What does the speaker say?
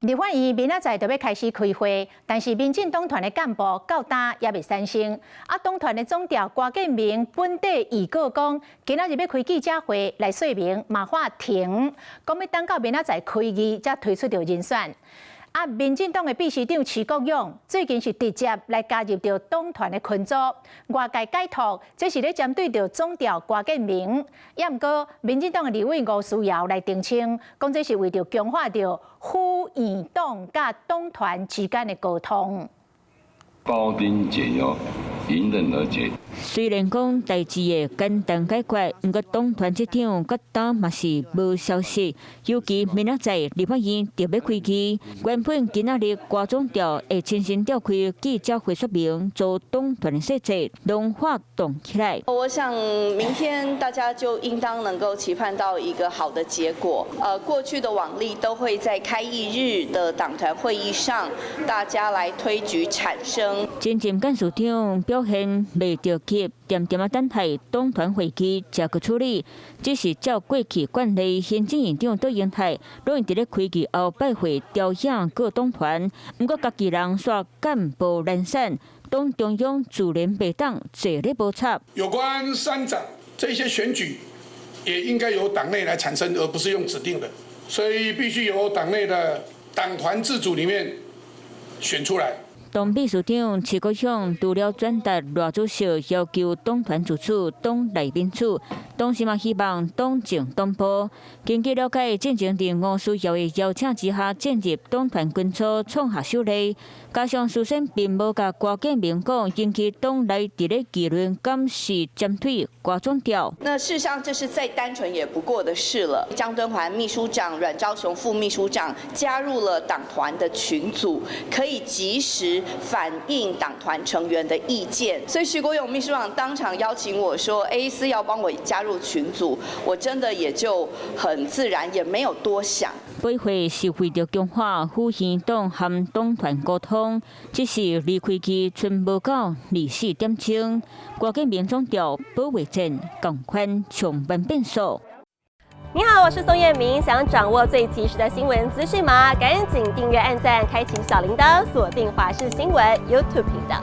立法院明仔載就欲開始開會，但是民進黨團的幹部到今猶未產生。啊，黨團的總召郭建明本底預告講，今仔日欲開記者會來說明，嘛喊停，講欲等到明仔載開議才推出著人選。啊，民進黨的秘書長徐國勇最近是直接來加入著黨團的群組，外界解讀這是咧針對著總召郭建明。也毋過，民進黨的立委吳思瑤來澄清，講這是為著強化著府院黨佮黨團之間的溝通。庖丁解牛，迎刃而解。雖然講代誌會簡單解決，毋過黨團執掌到今嘛是無消息。尤其明仔載立法院著欲開議，原本今仔日郭總召會親身召開記者會說明，組黨團的細節，攏發動起來。我想明天大家就應當能夠期盼到一個好的結果。過去的往例都會在開議日的黨團會議上，大家來推舉產生。前任幹事長表現袂著急，恬恬仔等待黨團會議才去處理。只是照過去慣例，行政院長卓榮泰攏會佇咧開議後拜會朝野各黨團。毋過家己人煞幹部難產，黨中央自然袂當坐咧無插。有關三長這些選舉，也應該由黨內來產生，而不是用指定的，所以必須由黨內的黨團自主裡面選出來。黨秘書長徐國勇除了轉達賴主席要求黨團自主、黨內民主，同時嘛希望黨政同步。根據了解，進前佇吳思瑤的邀請之下，進入黨團群組創下首例。加上事先並無共郭建明講，引起黨內佇咧議論，敢是針對郭總召。那事實上，這是再單純也不過的事了。江敦桓秘書長、阮昭雄副秘書長加入了黨團的群組，可以及時反映黨團成員的意見。所以徐國勇秘書長當場邀請我說：“欸，思瑤幫我加入群組。”我真的也就很自然，也沒有多想。拜會是為著強化府院黨和黨團溝通，只是離開期賰無到24點鐘，郭建明總召保衛戰仝款充滿變數。你好，我是宋彥明，想掌握最及時的新聞資訊嗎？趕緊訂閱、按讚、開啟小鈴鐺，鎖定華視新聞 YouTube 頻道。